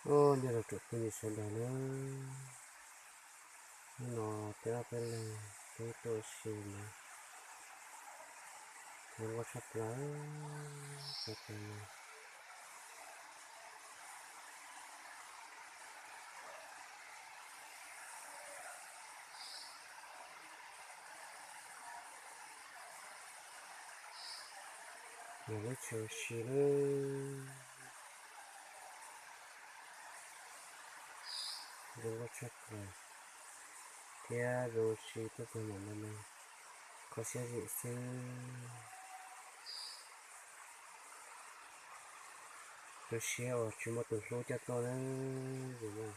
Os, nyob zoo tsoom phooj ywg sawv daws na, hnub no peb ob peb leeg peb tuaj ua si na, zoo nkauj tshaj plaws, tshaj plaws no. Yog lub chaw ua si na, zoo nkauj tshaj plaws thiab zoo ua si tuaj txog mam no na, kho siab zim xwb. Zoo siab uas tsis muaj tus hlub coj tuaj na, yus na.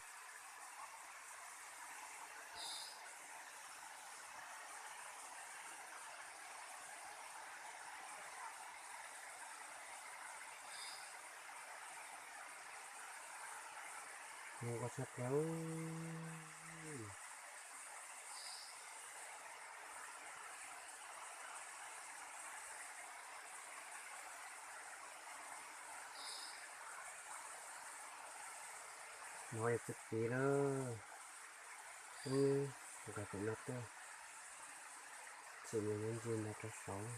Zoo nkauj tshaj plaws. No yog txiv piv na, wb nkag pem no tuaj, txim mus yuav ntsis ntawd rau saud.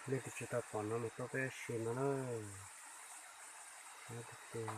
Leej twg tsis tau pom no mas tuaj peb ua si no na. Tus twg